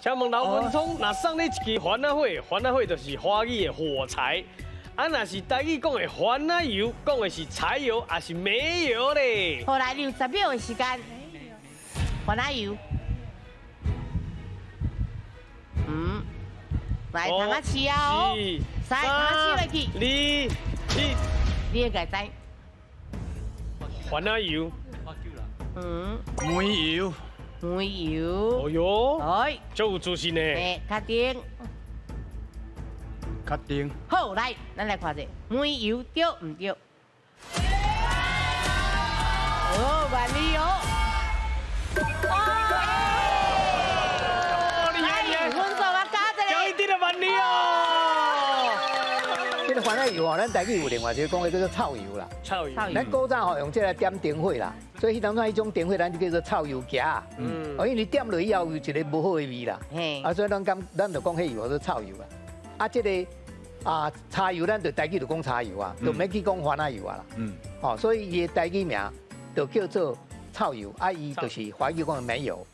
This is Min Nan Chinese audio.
請問劉文聰，若送你一支番仔火，番仔火就是華語的火柴。啊，若是台語講的番仔油，講的是柴油抑是煤油咧？好，來，你有10秒的時間。番仔油。來，通仔試啊哦，三，通仔試落去。二、一，你應該知。番仔油。煤油。煤油。哦喲。哎，足有自信呢。哎，確定。確定。好，來，咱來看者，煤油對毋對？哦，萬里哦。哦，厲害厲害！分數啊，加一個。有一點的萬里哦。這個番仔油哦，咱台語有另外一個講的叫做臭油啦。臭油。咱古早吼用這個點燈火啦，所以彼當陣彼種燈火咱就叫做臭油莢仔。哦，因為點落以後有一個無好的味啦。啊，所以咱講咱就講彼油叫做臭油啦。啊，這個啊柴油咱就台語就講柴油啊，就免去講番仔油啊啦。哦，所以伊的台語名就叫做臭油，啊，伊就是華語講的煤油。